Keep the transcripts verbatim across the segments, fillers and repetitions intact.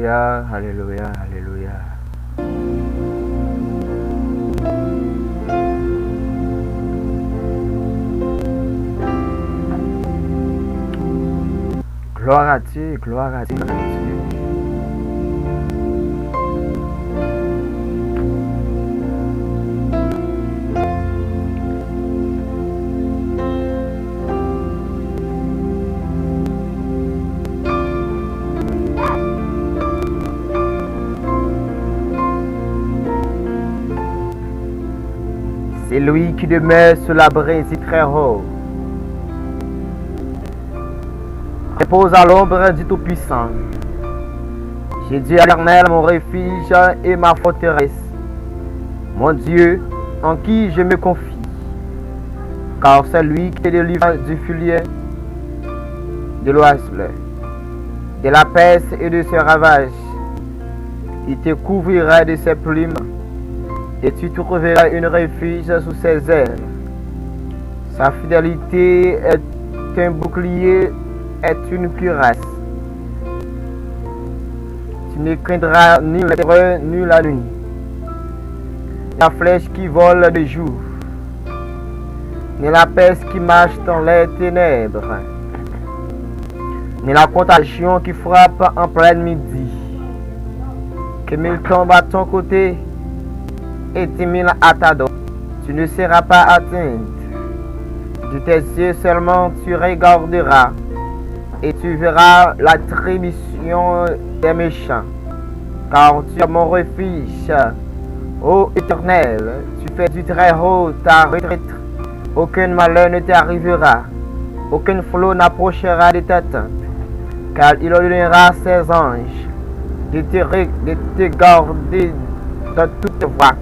Alelouya, alelouya, alelouya. Gloire à Dieu, gloire à Dieu, gloire à Dieu. C'est lui qui demeure sous l'abri du Très-Haut. Repose à l'ombre du Tout-Puissant. Je dis à l'Éternel, mon refuge et ma forteresse, mon Dieu en qui je me confie. Car c'est lui qui te délivre du filet de l'oiseleur, de la peste et de ses ravages. Il te couvrira de ses plumes, et tu trouveras un refuge sous ses ailes. Sa fidélité est un bouclier, est une cuirasse. Tu ne craindras ni la terreur, ni la nuit, ni la flèche qui vole de jour, ni la peste qui marche dans les ténèbres, ni la contagion qui frappe en plein midi. Que mille tombent à ton côté et dix mille à ta droite, tu ne seras pas atteinte. De tes yeux seulement tu regarderas et tu verras la tribulation des méchants. Car tu es mon refuge, ô Éternel, tu fais du Très-Haut ta retraite. Aucun malheur ne t'arrivera, aucun fléau n'approchera de ta tente, car il ordonnera ses anges de te, re- de te garder dans toute voie.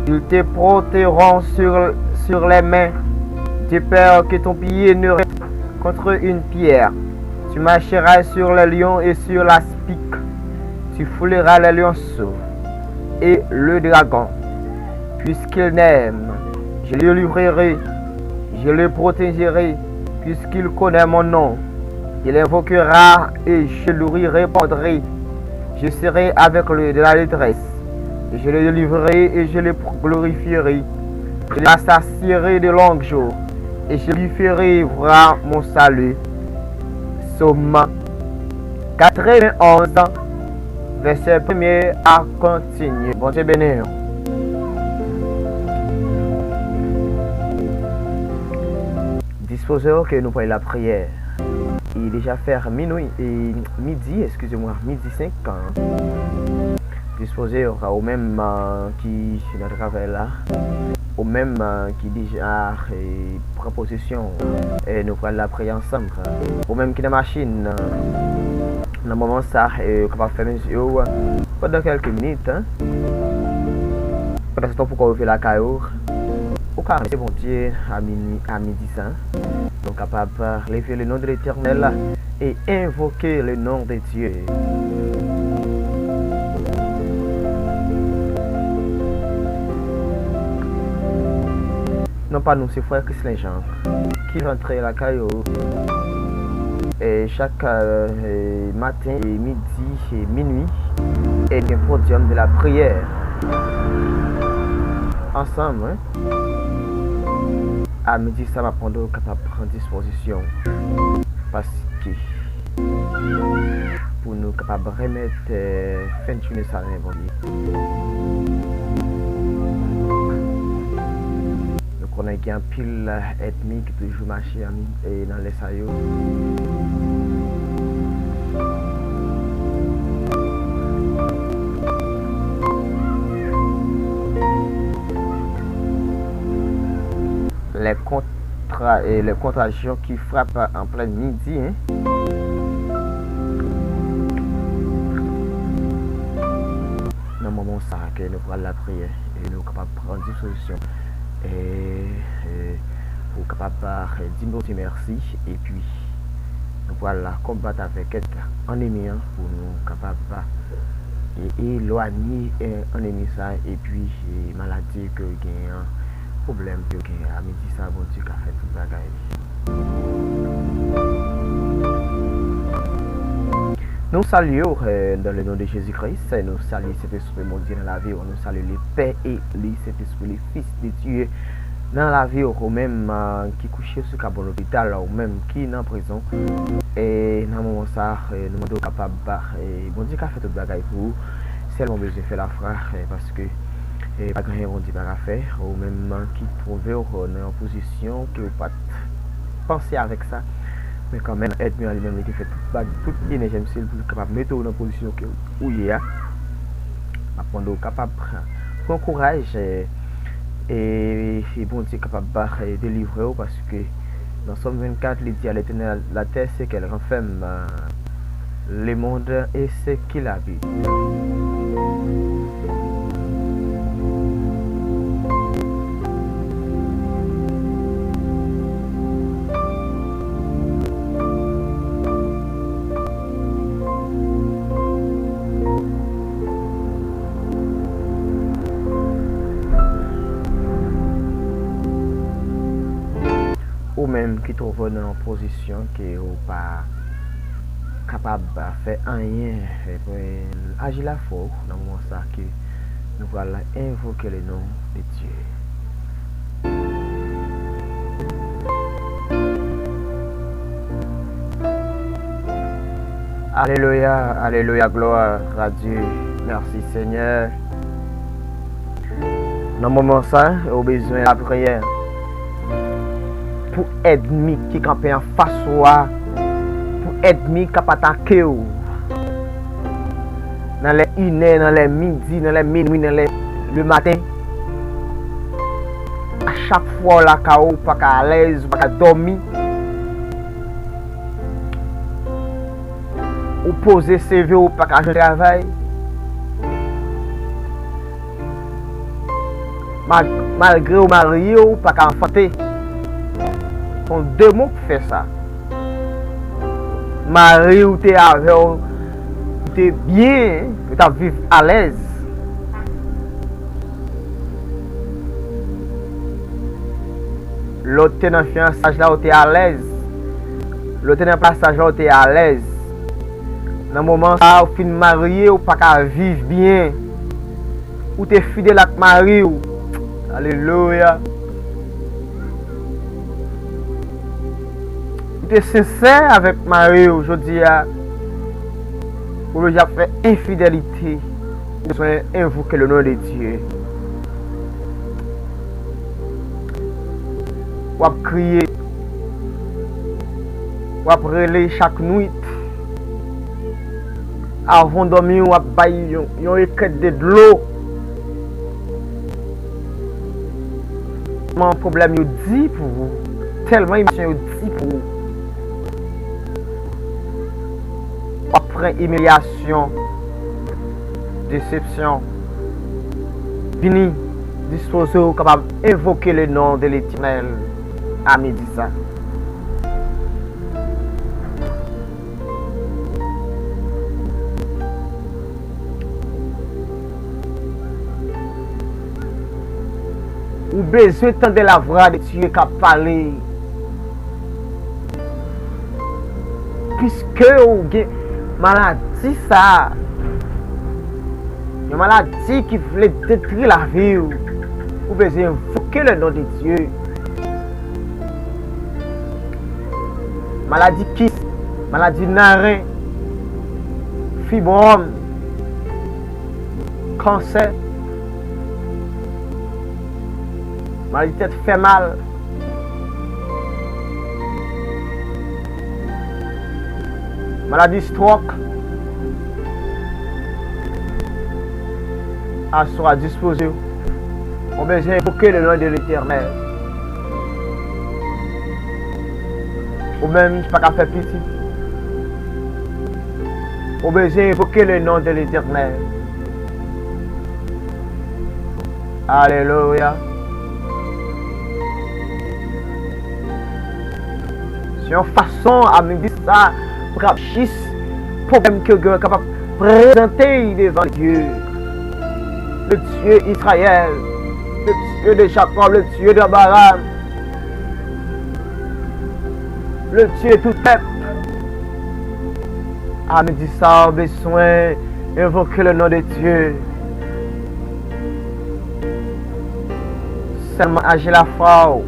Ils te porteront sur, sur les mains, de peur que ton pied ne heurte contre une pierre. Tu marcheras sur les lions et sur l'aspic. Tu fouleras les lionceaux et le dragon. Puisqu'il m'aime, je le livrerai, je le protégerai, puisqu'il connaît mon nom. Il invoquera et je lui répondrai. Je serai avec lui dans la détresse. Je le délivrerai et je le glorifierai. Je le rassasierai de longs jours et je lui ferai voir mon salut. Psaume quatre-vingt-onze, verset premier à continuer. Bondye beni w. Dispoze w ke nou pral lapriyè. Il est déjà fait minuit et midi, excusez-moi, midi cinq. Dispoze w, ou menm, euh, ki nan travay la, ou menm, euh, ki deja, euh, pran pozisyon, e nou pral lapriyè ansanm. Ou menm ki nan machin, nan moman sa, e ou kapab fèmen zye w pandan kèlke minit, hein. Pandan se tan pou w rive lakay ou, ou ka remèsye Bondye a mini, a midi sa. Nou kapab leve le non de Letènèl e envoke le non de Dye. Non pa nou, se frè Chrislin Jean ki rantre lakay ou, e, chak, e, maten, e, midi, e, minui, e gen podium de la priyè. Ansanm, wi. A midi sa, m ap mande w kapab pran dispozisyon. Paske pou nou kapab remèt, eh, fen jounen sa nan men Bondye. Nou konnen gen anpil, eh, ènmi ki toujou mache an, eh, nan lè sa yo. Les contra-, eh, les contagions qui frappent en plein midi, hein. Nan moman sa ke nou pral lapriyè, e nou kapab pran dispozisyon, e, e, pou kapab, e, di Bondye mèsi, epi nou pral la konbat avèk ènmi an pou nou kapab, e, elwanye, e, ènmi sa, epi, e, maladi ke yo genyen an, pwoblèm ke yo genyen an. A midi sa, Bondye ka fè tout bagay. Nou salye w, eh, dans le nom de Jésus-Christ. Nou salye Sentespri Bondye nan lavi w. Nou salye le Père et le Saint-Esprit, le Fils de Dieu, nan lavi w. Ou menm, eh, ki kouche sou kab lopital, ou menm ki nan prizon. E nan moman sa, eh, nou mande w kapab, eh, Bondye ka fè tout bagay pou ou. Sèlman w bezwen fè lafwa, eh, paske, eh, pa gen anyen Bondye pa ka fè. Ou menm ki twouve w nan yon pozisyon ke w pa t panse avèk sa. Men kanmenm, ènmi an li menm, li te fè tout bag, tout enèji misye l pou l kapab mete w nan pozisyon ke ou ye a. M ap mande w kapab pran kouraj, eh, e, e Bondye kapab, eh, delivre w, paske nan Sòm vennkat, li di: À l'Éternel, la terre, ce qu'elle renferme, le monde et ce qu'il habite. Ou menm ki twouve w nan yon pozisyon ke ou pa kapab fè anyen, aji lafwa w nan moman sa ke nou pral envoke le non de Dye. Alelouya, alelouya, glwa a Dye. Mèsi, Senyè. Nan moman sa, ou bezwen lapriyè pou ènmi ki kanpe anfas ou a, pou ènmi k ap atake w nan lè inè, nan lè midi, nan lè minwi, nan lè lematen. A chak fwa w lakay ou, ou pa ka alèz, ou pa ka dòmi. Ou poze seve, ou pa ka jwenn travay. Mal-, malgre w marye, ou pa ka anfante. Se yon demon k fè sa. Mari w te avè w, ou te byen, ou t ap viv alèz. Lè w te nan fiyansaj la, ou te alèz. Lè w te nan pasaj la, ou te alèz. Nan moman sa a, ou fin marye, ou pa ka viv byen. Ou te fidèl ak mari w. Alelouya. Ou te sensè avèk mari w, jodi a, ou bezwen ap fè enfidèlite. Ou bezwen envoke le non de Dye. W ap kriye. W ap rele chak nwit. Avan w dòmi, w ap bay yon, yon ekèt de dlo. Tèlman pwoblèm yo di pou ou, tèlman imilyasyon yo di pou ou, w ap pran imilyasyon, desepsyon. Vini, dispoze w kapab envoke le non de Letènèl a midi sa. Ou bezwen tande lavwa de Dye k ap pale. Piske ou gen maladi sa a, yon maladi ki vle detwi lavi w, ou bezwen envoke le non de Dye. Maladi kis, maladi naren, fibwòm, kansè, maladi tèt fè mal, maladi stròk. Aswè a, dispoze w. Ou bezwen envoke le non de Letènèl. Ou menm ki pa ka fè pitit, ou bezwen envoke le non de Letènèl. Alelouya. Se yon fason a midi sa pou kapab jis pwoblèm ke w gen kapab prezante devan Dye. Le Dieu Israël, le Dieu de Jacob, le Dieu d'Abraham, le Dieu de tout peuple. A midi sa, ou bezwen envoke le non de Dye. Sèlman aji lafwa w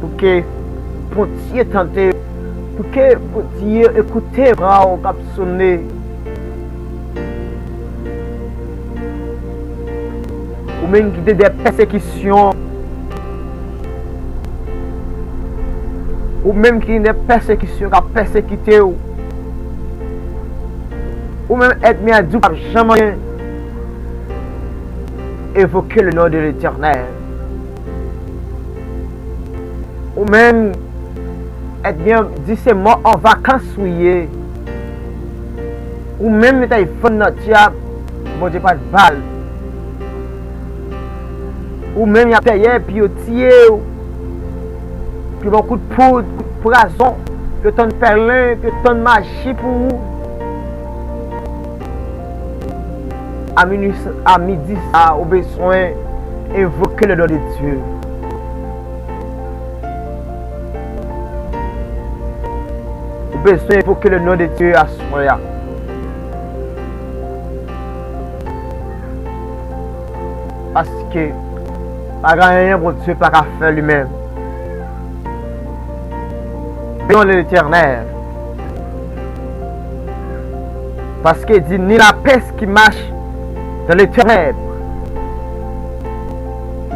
pou ke Bondye tande, pou ke Bondye ekoute vwa w k ap sonnen. Ou menm ki gen de pèsekisyon, ou menm ki gen de pèsekisyon k ap pèsekite w, ou menm ènmi a di w p ap janm anyen, évoquez le nom de l'Éternel. Ou menm, ènmi an di se mò an vakans ou ye. Ou menm yo t al vann nan dyab, Bondye pa t ba l. Ou menm y ap dèyè pou yo tiye w, pou yo ba w kout poud, kout pwazon, pou yo tann pèlen, pou yo tann maji pou ou. A midi, a midi sa, ou bezwen envoke le non de Dye. Ou bezwen envoke le non de Dye aswè a. Paske pa gen anyen Bondye pa ka fè li menm. Bénissons l'Éternel. Paske di ni la peste qui marche dans les ténèbres,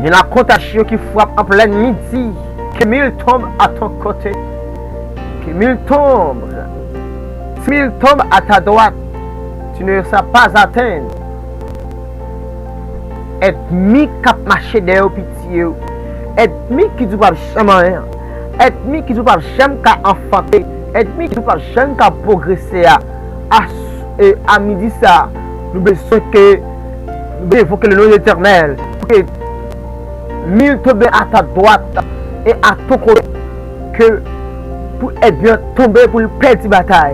ni la contagion qui frappe en plein midi, que mille tombent à ton côté, que mille tombent, dix mille tombent à ta droite, tu ne seras pas atteint. Ènmi k ap mache dèyè w pou tiye w. Ènmi ki di w p ap janm anyen. Ènmi ki di w p ap janm ka anfante. Ènmi ki di w p ap janm ka pwogrese a. A, e, a midi sa, nou bezwen ke nou bezwen envoke le non de l'Éternel. Pou ke mille tombent à ta droite et à ton côté, ke pou ènmi an tonbe, pou l pèdi batay.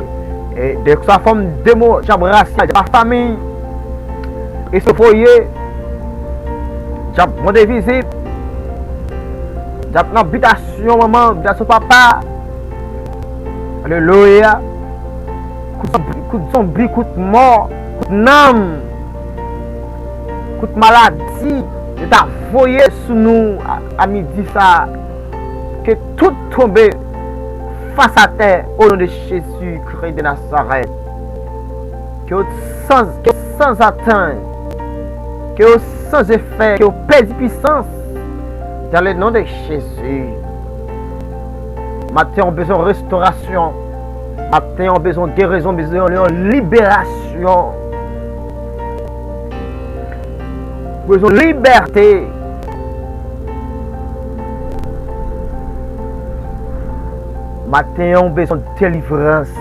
E de sa fòm de mo, dyab rasyal, dyab fanmi, e se voye, dyab mande vizit, dyab nan bitasyon manman, bitasyon papa. Alelouya. Kout zonbi, kout zonbi, kout mò, kout nanm, kout maladi, yo ta voye sou nou a, a midi sa. Ke tout tonbe fas atè, o non de Jezi Kris de Nazarèt. Ke yo san, ke yo san zatann, ke yo san efè, ke yo pèdi pisans. Dans le nom de Jésus. Maten an, ou bezwen restorasyon. Maten an, ou bezwen gerezon, bezwen yon liberasyon. Ou bezwen libète. Maten an, ou bezwen delivrans.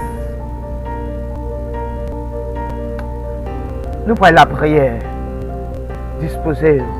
Nou pral lapriyè. Dispoze w.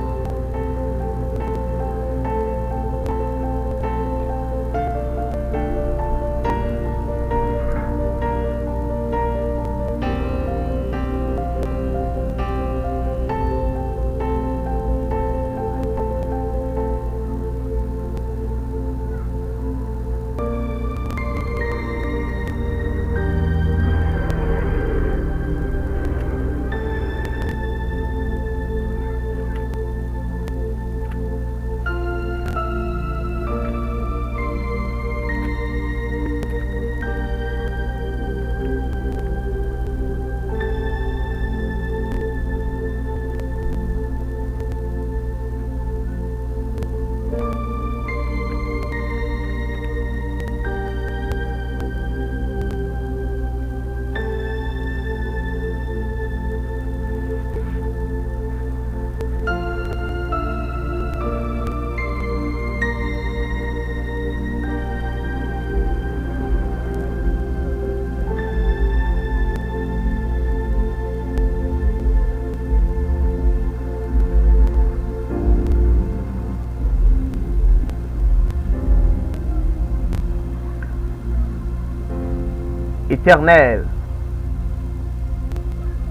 Éternel,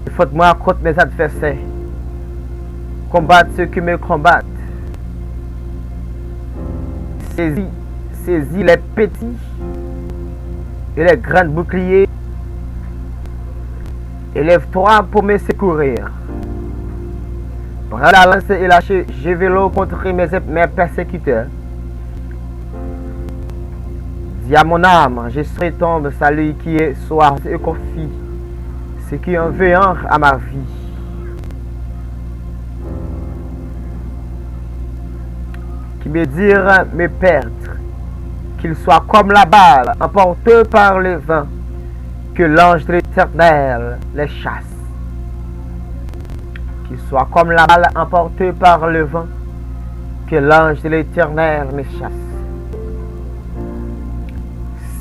défends-moi contre mes adversaires. Combat ceux qui me combattent. Saisis, saisis les petits et les grands boucliers Élève-toi pour me secourir. Prends la lance et lâche, je vais contre mes, mes persécuteurs. Dis à mon âme, je serai ton salut qui est soif et confie, ce qui en veillant à ma vie. Qui me dira me perdre, qu'il soit comme la balle emportée par le vent, que l'ange de l'Éternel les chasse. Qu'il soit comme la balle emportée par le vent, que l'ange de l'Éternel me chasse.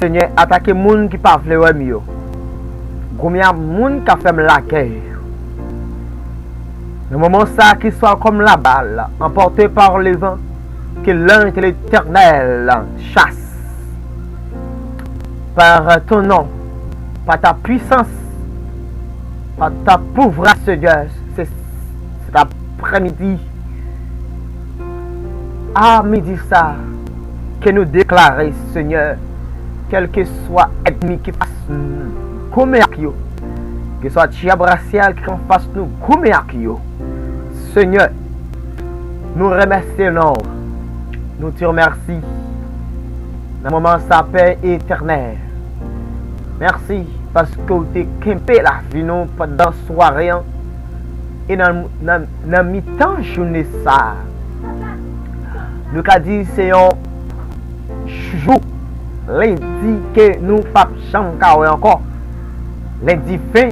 Senyè, atake moun ki pa vle wè m yo. Goumen ak moun k ap fè m lagè yo. Nan moman sa, qu'il soit comme la balle emportée par le vent, que l'ange de l'Éternel chasse. Par ton nom, par ta puissance, par ta pouvoir, Seigneur, c'est cet après-midi, à midi ça, que nous déclarer, Seigneur, quel que soit ennemi qui passe, nous, comme avec yo, que soit diable racial qui en face nous, comme avec yo. Seigneur, nou remèsye non, nou di w mèsi. Nan moman sa, Pè Etènèl, mèsi paske w te kenbe lavi nou pandan sware an e nan, nan, nan mitan jounen sa a. Nou ka di se yon jou lendi ke nou p ap janm ka wè ankò. Lendi ven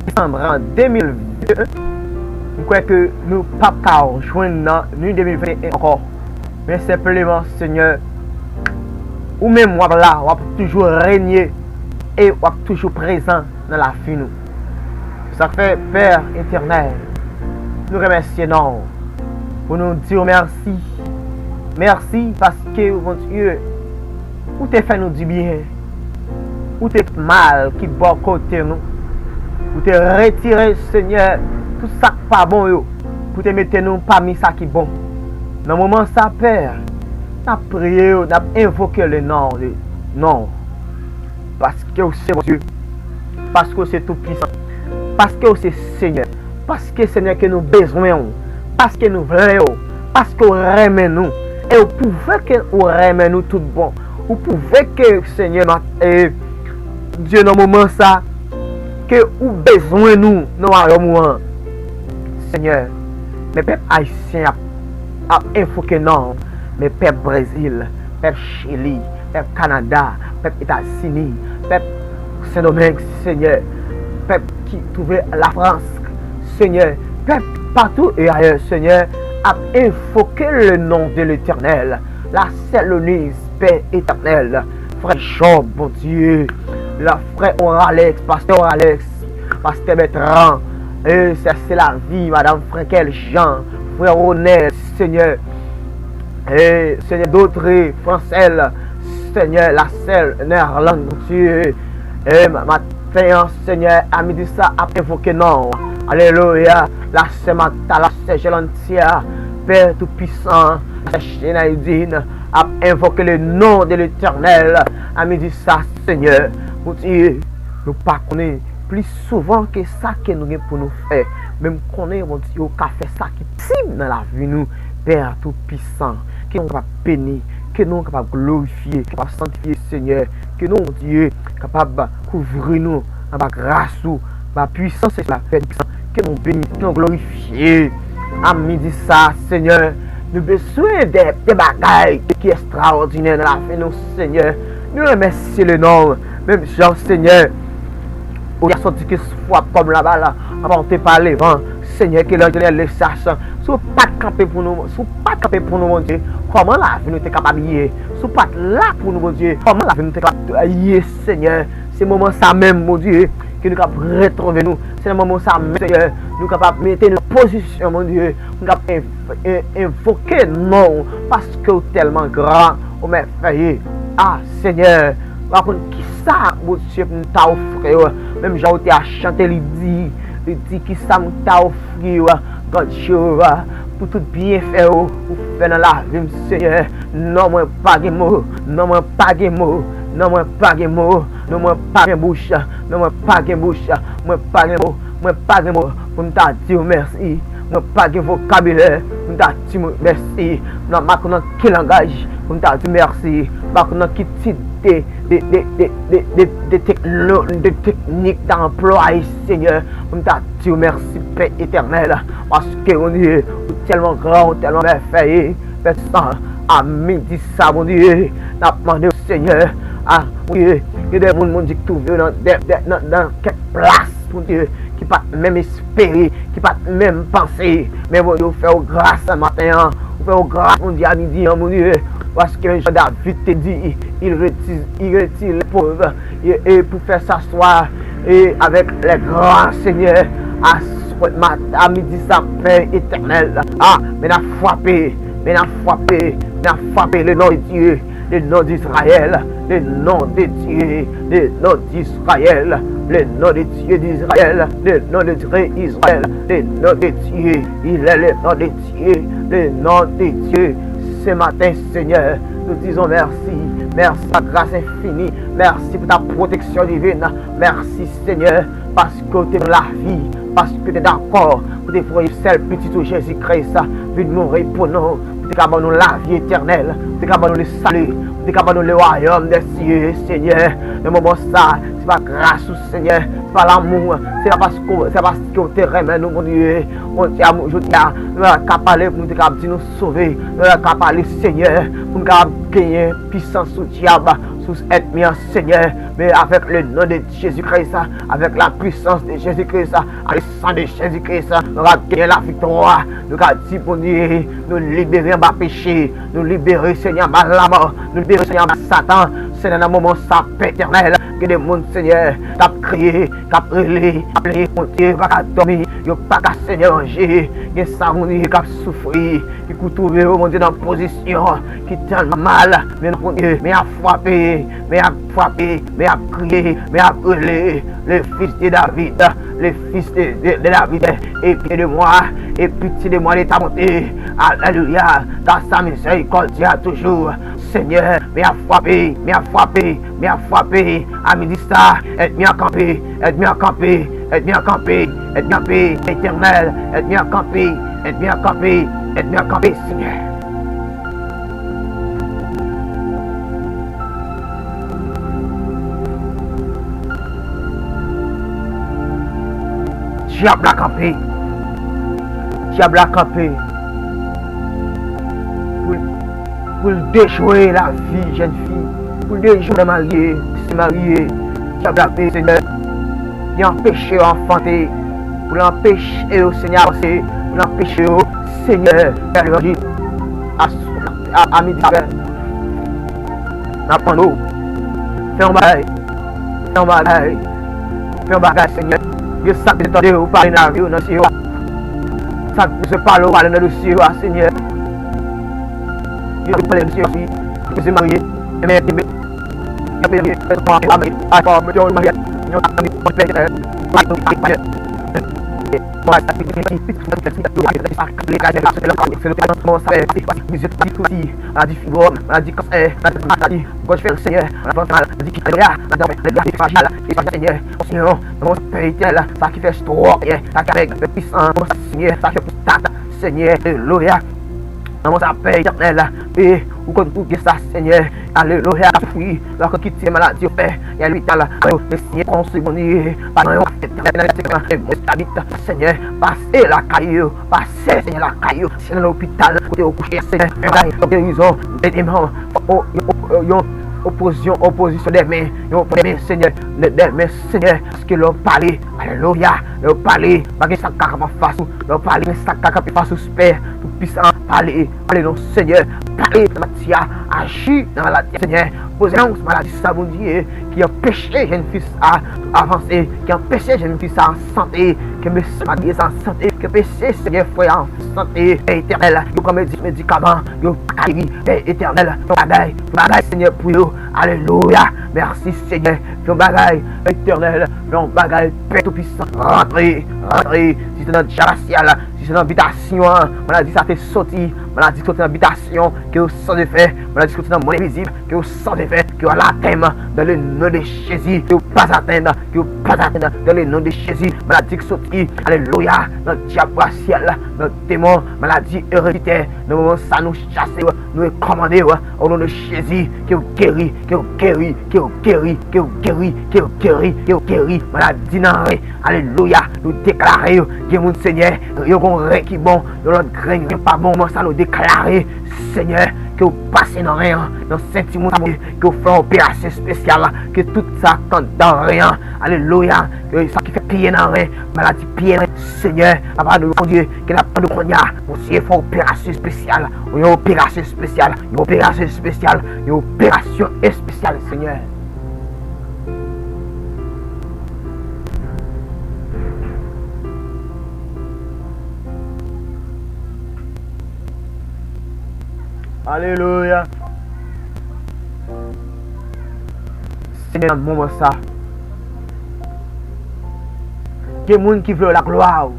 desanm de mil venteyen, m kwè ke nou p ap ka jwenn nan ni de mil venteyen ankò. Men senpleman, Senyè, ou menm w ap la, w ap toujou renye e w ap toujou prezan nan lavi nou. Sa k fè, Pè Etènèl, nou remèsye non w pou nou di w mèsi. Mèsi paske, Bondye, ou te fè nou dibyen. Ou te mal ki bò kote nou. Ou te retire, Senyè, tout sa k pa bon yo, pou te mete nou pami sa ki bon. Nan moman sa, Pè, n ap priye w, n ap envoke le non de, non. Paske w se Bondye. Paske w se Toupisan. Paske w se Senyè. Paske, Senyè, ke nou bezwen w. Paske nou vle w. Paske w renmen nou. E w pwouve ke ou renmen nou tout bon. Ou pwouve ke, Senyè, nou, e, Dye, nan moman sa, ke ou bezwen nou nan wayòm ou an. Senyè, men pèp ayisyen ap, ap envoke non w, men pèp Brezil, pèp Chili, pèp Kanada, pèp Etazini, pèp Sendomeng, Senyè, pèp ki twouve Lafrans, Senyè, pèp patou e ayè, Senyè, ap envoke le non de Letènèl, la Sèloniz, Pè Etènèl, frè Jòb, Bondye, la frè Oralex, pastè Oralex, pastè Bètran, e sè Selavi, madanm Frenkèl Jan, frè Ronèl, Senyè, e Senyè Dotre, Fransèl, Senyè, la sè Nèland, Bondye, e maten an, Senyè, a midi sa ap envoke non w. Alelouya, la sè Magda, la sè Jèlantia, Pè Toupisan, la sè Jenayidin, ap envoke le non de Letènèl. A midi sa, Senyè, Bondye, nou pa konnen plis souvan ke sa ke nou gen pou nou fè. Men m konnen, Bondye, ou ka fè sa ki posib nan lavi nou, Pè Toupisan. Ke non w kapab beni, ke non w kapab glorifye, ke w kapab sangtifye, Senyè. Ke non w, Bondye, kapab kouvri nou anba gras ou, anba pwisans Espri a, Pè Toupisan. Ke non w beni, ke non w glorifye. A midi sa, Senyè, nou bezwen de, de bagay ki estrawòdinè nan lavi nou, Senyè. Nou remèsye le non w. Menm jan, Senyè, ou te soti ke frappe comme la balle emportée par le vent. Senyè, ke l'ange de l'Éternel le chasse. Si w pa t kanpe pou nou, si w pa t kanpe pou nou, Bondye, kòman lavi nou te kapab ye? Si w pa t la pou nou, Bondye, kòman lavi nou te kapab ye, Senyè? Se moman sa menm, Bondye, ke nou kapab retwouve nou. Se nan moman sa menm, Senyè, nou kapab mete nou nan pozisyon, Bondye, nou kapab en-, en-, envoke non w, paske w tèlman gran, ou mèvèye. A, Senyè, pa konn kisa, Bondye, pou m ta ofri w. Menm jan w te a chante, li di, li di, kisa m ta ofri w, Gad Jewova, pou tout byenfè w ou fè nan lavi m, Senyè. Non mwen pa gen mo, non mwen pa gen mo, non mwen pa gen mo, non mwen pa gen bouch, non mwen pa gen bouch, mwen pa gen mo. Mwen pa gen mo pou m ta di w mèsi. Mwen pa gen vokabilè pou m ta di w mèsi. Mwen pa konn nan ki langaj pou m ta di w mèsi. Mwen pa konn nan ki tit de, de, de, de, de, de, de tekno, de teknik ta anplwaye, Senyè, pou m ta di w mèsi, Pè Etènèl. Paske, Bondye, ou tèlman gran, ou tèlman mèvèye. Pè San, a midi sa, Bondye, n ap mande w, Senyè, a, Bondye, gen de moun, Bondye, ki twouve yo nan, de, de, nan, nan kèk plas, Bondye, ki pa t menm espere, ki pa t menm panse. Men, Bondye, ou fè yo gras maten an, ou fè yo gras, Bondye, a midi an, Bondye, paske jan David te di, il retire, il retire les pauvres, e, e pou fè s'asseoir, e avec les grands, Senyè, aswè, mat, a midi sa, Pè Etènèl. A, men n ap frape, men n ap frape, men n ap frape le non de Dye, le non d'Izrayèl, le non de Dye, le non d'Izrayèl, le non de Dye d'Izrayèl, le non de Dye Izrayèl, le non de Dye, il est le non de Dye, le non de Dye. Ce matin, Seigneur, nous disons merci. Merci pour la grâce infinie. Merci pour ta protection divine. Mèsi, Senyè, paske w te ban lavi, paske w te dakò pou te voye sèl Pitit ou Jezi Kris vin mouri pou nou, pou te ka ban nou lavi etènèl, pou te ka ban nou le sali, pou te ka ban nou le wayòm dè sye, Senyè. Nan moman sa, se pa gras ou, Senyè, se pa lanmou, se pa paske, se pa paske w te renmen nou, Bondye. Bondye, a, jodi a, nou la ka pale pou nou te ka di nou sove, nou la ka pale, Senyè, pou nou ka genyen pisans sou dyab, sou ènmi an, Senyè, men avèk le non de Jezi Kris, avèk la puissance de Jésus-Christ, avèk le sang de Jésus-Christ, nou ka genyen laviktwa, nou ka di, Bondye, nou libere anba peche, nou libere, Senyè, anba lanmò, nou libere, Senyè, anba Satan. Senyè, nan moman sa, Pè Etènèl, gen de moun, Senyè, k ap kriye, k ap rele, k ap plede, Bondye, yo pa ka dòmi, yo pa ka, Senyè, manje, gen sa, Bondye, k ap soufri, ki pou twouve yo, Bondye, nan pozisyon ki tèlman mal. Men, Bondye, men y ap frape, men y ap frape, men y ap kriye, men y ap rele, le fils de David, le fils de, de, de David, aie pitié de moi, aie pitié de moi, de ta bonté. Alelouya, car sa miséricorde dure à toujours. Senyè, men y ap frape, men y ap frape, men y ap frape. A midi sa, ènmi an kanpe, ènmi an kanpe, ènmi an kanpe, ènmi an kanpe, Etènèl, ènmi an kanpe, ènmi an kanpe, ènmi an kanpe, Senyè. Dyab la kanpe. Dyab la kanpe. Pou l pou l dejwe lavi jèn fi, pou l dejwe madan marye, mesye marye, dyab la, Senyè, li anpeche yo anfante, pou l anpeche yo, Senyè, avanse, pou l anpeche yo, Senyè, fè levanjil a, a, a midi sa, n ap mande w, fè yon bagay. Fè yon bagay. Fè yon bagay, Senyè. Gen sa k bezwen tande w pale nan lavi yo, nan dosye yo. Sa k bezwen pale w pale nan dosye yo a, Senyè. Gen pale dosye yo, wi. Bezwen marye. Enben, enben. Gen bezwen marye. Ay, pa mete yon marye. Yon tanmi, yon pè, maladi fibwòm, maladi kansè, maladi gòj fè l, Senyè, anvan maladi ki, alelouya, maladi fajal, Senyè, Senyè, nan non Pè Etènèl, sa ki fè estwòk, Senyè, sa ki avèg, fè pwisan, Senyè, sa ki fè pwostat, Senyè, alelouya. Nan non sa Pè Etènèl, e ou konn tout gen sa, Senyè, alelouya, ka soufri, lè w kite maladi yo fè, gen lopital, yo, men Senyè, konn se Bondye, pa nan yon fèt, nan yon fèt, e mwen tabit, Senyè, pase lakay yo, pase, Senyè, lakay yo, Senyè, nan lopital, kote yo kouche, Senyè, fè bagay, yon gerizon, de demon, o, o, o, yon opozyon, opozisyon de men, yon de men, Senyè, de, de men, Senyè, paske lè w pale, alelouya, lè w pale, pa gen sa k ka kanpe anfas ou, lè w pale, gen sa k ka kanpe anfas ou, Pè, Toupisan, pale, pale non, Senyè, pale nan maladi a, aji nan maladi a, Senyè, poze yon maladi sa, Bondye, ki anpeche jèn fi sa avanse, ki anpeche jèn fi sa an sante, ki anpeche madanm sa an sante, ki anpeche, Senyè, frè a an sante, Pè Etènèl, yo pran medi-, medikaman, yo pa ka geri, Pè Etènèl, fè yon bagay, fè yon bagay, Senyè, pou yo, alelouya, mèsi, Senyè, fè yon bagay, Etènèl, fè yon bagay, Pè Toupisan, rantre, rantre, si se nan dyaspora, se nan bitasyon an, maladi sa te soti, maladi ki soti nan bitasyon, ke yo sans effet, maladi ki soti nan mond envizib, ke yo sans effet, ke yo al atè, dans le nom de Jésus, ke yo pa atè, ke yo pa atè, dans le nom de Jésus, maladi ki soti, alelouya, nan dyab rasyal, nan demon, maladi ereditè, nan moman sa nou chase yo, nou rekòmande yo, o non de Jezi, ke yo geri, ke yo geri, ke yo geri, ke yo geri, ke yo geri, ke yo geri, maladi nan ren, alelouya, nou deklare yo, gen moun, Senyè, yo gon ren ki bon, yon lòt grenn ren pa bon, moman sa nou deklare, Senyè, ke w pase nan ren an, nan senti moun sa, Bondye, ke w fè yon operasyon espesyal, ke tout sa k anndan ren an, alelouya, ke sa ki fè pye nan ren, maladi pye nan ren, Senyè, papa nou, Bondye, ke n ap mande w kounye a, Bondye, fè yon operasyon espesyal, yon operasyon espesyal, yon operasyon espesyal, yon operasyon espesyal, Senyè. Alelouya. Senyè, nan moman sa, gen moun ki vle laglwa w,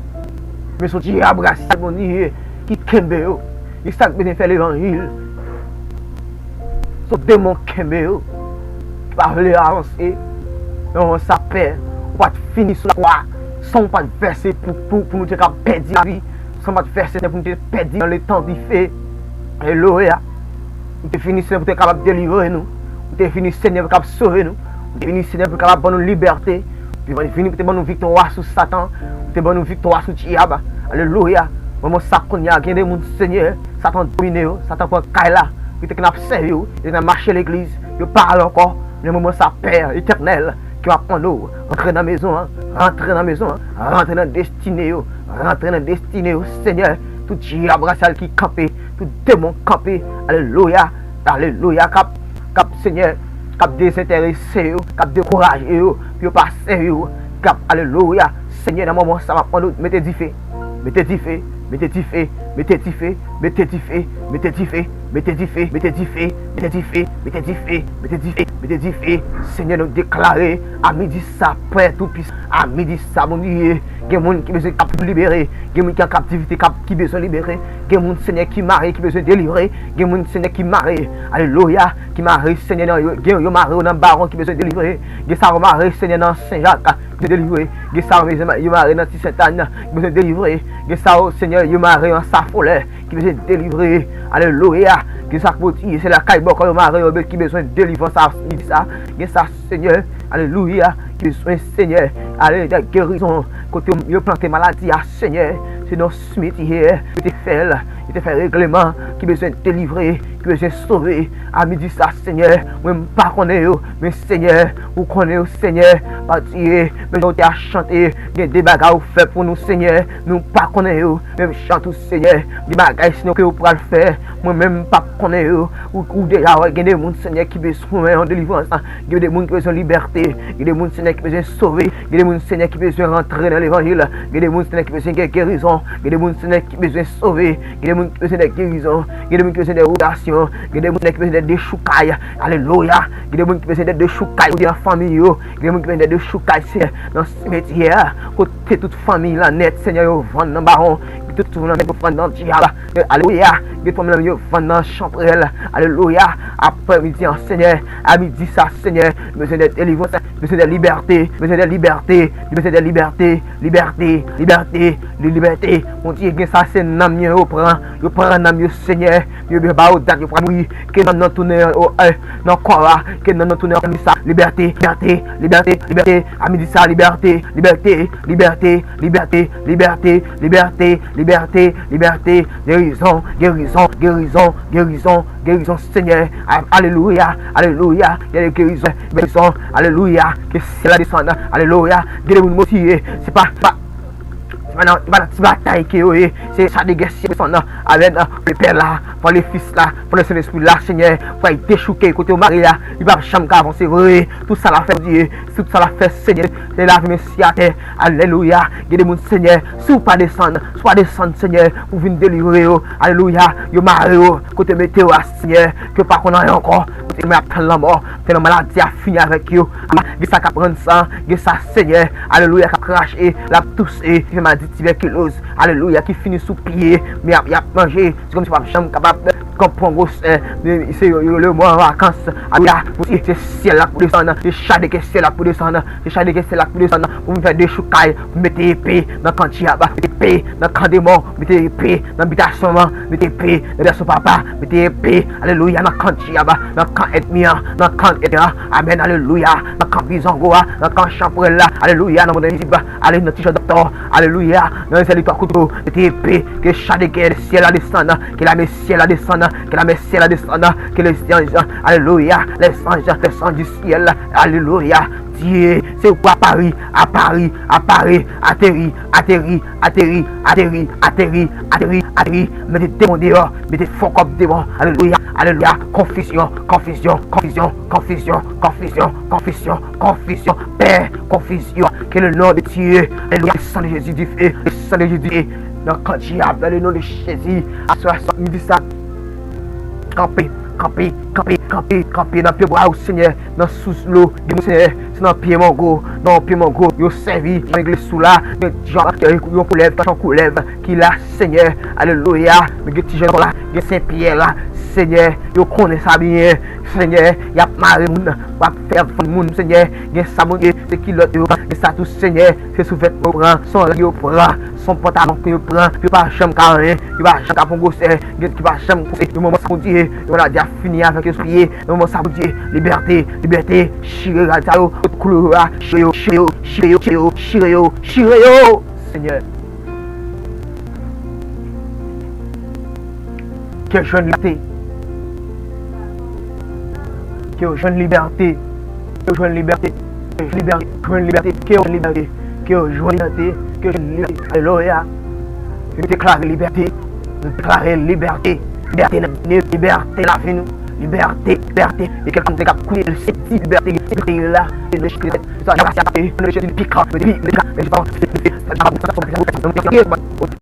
men se yon dyab rasyal, Bondye, ki kenbe yo. E sa k bezwen fè levanjil. Se demon kenbe yo, ki pa vle avanse. Nan moman sa, Pè, ou pa t fini sou lakwa san w pa t vèse pou, pou, pou nou te ka pèdi lavi, san w pa t vèse pou nou te pèdi nan letan dife. Alelouya. Ou te vini, Senyè, pou te kapab delivre nou. Ou te vini, Senyè, pou kapab sove nou. Ou te vini, Senyè, pou kapab ban nou libète. Ou te vini pou te ban nou viktwa sou Satan. Ou te ban nou viktwa sou dyab. Alelouya. Moman sa kounye a, gen de moun, Senyè, Satan domine yo, Satan pran kay la, pou te konn ap sèvi yo, yo te konn ap mache legliz, yo pa al ankò. Men moman sa, Pè Etènèl, ke m ap mande w, rantre nan mezon an, rantre nan mezon an, rantre nan destine yo, rantre nan destine yo, Senyè, tout dyab rasyal ki kanpe, tout demon kanpe, alelouya, alelouya, k ap, k ap, Senyè, k ap dezenterese yo, k ap dekouraje yo, pou yo pa sèvi w, k ap, alelouya, Senyè, nan moman sa, m ap mande w, mete dife. Mete dife, mete dife, mete dife, mete dife, mete dife, mete dife, mete dife, mete dife, mete dife, mete dife, mete dife. Senyè, nou deklare a midi sa, Pè Toupisan, a midi sa, Bondye, gen moun ki bezwen kap-, libere, gen moun ki an kaptivite kap-, ki bezwen libere, gen moun, Senyè, ki mare, ki bezwen delivre, gen moun, Senyè, ki mare, alelouya, ki mare, Senyè, nan yo, gen yo mare yo nan bawon ki bezwen delivre, gen sa yo mare, Senyè, nan Sen Jak, ki bezwen delivre. Gen sa yo, mezanmi, yo mare nan Ti Sentàn, ki bezwen delivre. Gen sa yo, Senyè, yo mare nan Safolè, ki bezwen delivre. Alelouya. Gen sa k poti, se lakay bòkò yo mare yo, ki bezwen delivrans a midi sa. Gen sa, Senyè, alelouya, ki bezwen, Senyè, alelouya, gerizon. Kote yo, yo plante maladi a, Senyè, se nan simityè yo te fè l, yo te fè regleman, ki bezwen delivre, ki bezwen sove. A midi sa, Senyè, mwen m pa konnen yo, men Senyè, ou konnen yo, Senyè. Patye, men jan w te ap chante, gen de bagay ou fè pou nou, Senyè, nou pa konnen yo. Menm jan tou, Senyè, gen bagay, Senyè, ke ou pral fè, mwen menm m p ap konnen yo. Ou, ou deja wè, gen de moun, Senyè, ki bezwen yon delivrans, gen de moun ki bezwen libète, gen de moun, Senyè, ki bezwen sove, gen de moun, Senyè, ki bezwen rantre nan levanjil, gen de moun, Senyè, ki bezwen gen gerizon, gen de moun, Senyè, ki bezwen sove, gen de moun ki bezwen de gerizon, gen de moun ki bezwen de wotasyon, gen de moun ki bezwen de dechoukay. Alelouya. Gen de moun ki bezwen de dechoukay kote nan fanmi yo. Gen de moun ki bezwen de dechoukay, Senyè, nan simetyè a. Kote tout fanmi lan nèt, Senyè, yo vann nan bawon. Tout fanmi lan nèt, yo vann nan dyab. Alelouya. Gen fanmi lan yo vann nan chanpwèl. Alelouya. Aprè midi an, Senyè, a midi sa, Senyè, nou bezwen de delivrans, nou bezwen de libète, nou bezwen de libète, nou bezwen de libète, libète, libète, libète. Bondye, gen sa se nanm yo, yo pran, yo pran nanm yo, Senyè. Yo ba yo dat yo pral mouri. Ke nanm nan tounen o, eh, nan kò a. Ke nanm nan tounen an sa. Libète, libète, libète, libète. A midi sa, libète, libète, libète, libète, libète, libète, libète, libète. Gerizon, gerizon, gerizon, gerizon, gerizon, Senyè. A-, alelouya, alelouya. Gen de gerizon, gerizon, alelouya. Ke syèl la desann, alelouya. Gen de moun motive. Se pa, pa, Se pa nan, se pa nan ti batay ke yo ye. Se sa de gè syèl desann. Amèn. Le Pè la, pa le Fis la, pa le Sentespri la, Senyè, pou al dechouke kote yo mare a. Li p ap janm ka avanse vre. Tout sa l ap fè, Bondye, tout sa l ap fè, Senyè, se lave men sye atè. Alelouya. Gen de moun, Senyè, si w pa desann, si w pa desann, Senyè, pou vin delivre yo. Alelouya. Yo mare yo kote yo mete yo a, Senyè, ke yo pa konn anyen ankò. Senyè, ap tann lanmò, tèlman maladi a fini avèk yo. Gen sa k ap rann san, gen sa, Senyè, alelouya, k ap krache, l ap touse, ki fè maladi tibèkiloz, alelouya, ki fini sou pye, men y ap, y ap manje, se kòmsi yo p ap janm kapab pran gwosè, men se yo, yo, le mwa an vakans, alelouya, se syèl la k pou desann, se chadèkè syèl la k pou desann, se chadèkè syèl la k pou desann, pou m fè dechoukay, pou m mete epe nan kan dyab, mete epe nan kan demon, mete epe nan bitasyon manman, mete epe nan bitasyon papa, mete epe, alelouya, nan kan dyab, nan kan ènmi an, nan kan ènmi an, amèn, alelouya, nan kan bizongo a, nan kan chanpwèl la, alelouya, nan mòn envizib, ale nan ti jan dòktè, alelouya, nan zèl li twa kouto, mete epe, ke chadèkè syèl la desann, ke lame syèl la desann, ke lame syèl la desann, ke lèzanj, alelouya, lèzanj, lèzanj di syèl, alelouya, Dye, se ou a pari, a pari, a pari, ateri, ateri, ateri, ateri, ateri, ateri, ateri, mete demon deyò, mete fo kòb demon, alelouya, alelouya, konfizyon, konfizyon, konfizyon, konfizyon, konfizyon, konfizyon, konfizyon, pè, konfizyon, ke le non de Dye, alelouya, le san de Jezi di fe, le san de Jezi di fe, nan kan dyab, nan le non de Jezi, aswè, aswè, m di sa, kanpe, kanpe, kanpe, kanpe, kanpe nan pye bwa yo, Senyè, nan sous dlo, gen moun, Senyè, se nan pye mango, nan pye mango, yo sèvi, nan legliz sou la, gen jan, yon koulèv, tank yon koulèv, ki la, Senyè, alelouya, men gen ti jan la, gen Sen Pyè la, Senyè, yo konnen sa byen, Senyè, y ap mare moun, y ap fè vann moun, Senyè, gen sa, Bondye, se kilòt yo, gen sa tou, Senyè, se souvètman yo pran, se yon rad yo pran, se yon pantalon ke yo pran, yo pa janm ka anyen, yo pa janm ka pran gwosè, gen ki pa janm kouse, yo manman sa Bondye, yo maladi a fini avèk yo sou pye, yo manman sa Bondye, libète, libète, chire rad sa yo, kot koulou yo a, chire yo, chire yo, chire yo, chire yo, chire yo, chire yo, Senyè. Ke yo jwenn libète. Ke yo jwenn libète. Ke yo jwenn libète. Ke yo jwenn libète. Jwenn libète. Ke yo jwenn libète. Ke yo jwenn libète. Ke yo jwenn libète. Alelouya. Nou deklare libète. Nou deklare libète. Libète nan, libète nan lavi nou. Libète, libète. E kèlkeswa k ap koute l, se ti libète, libète la. E nou chak sa, nou rasi atake, nou jete pikan, nou depi, nou depi, nou depi, nou depi,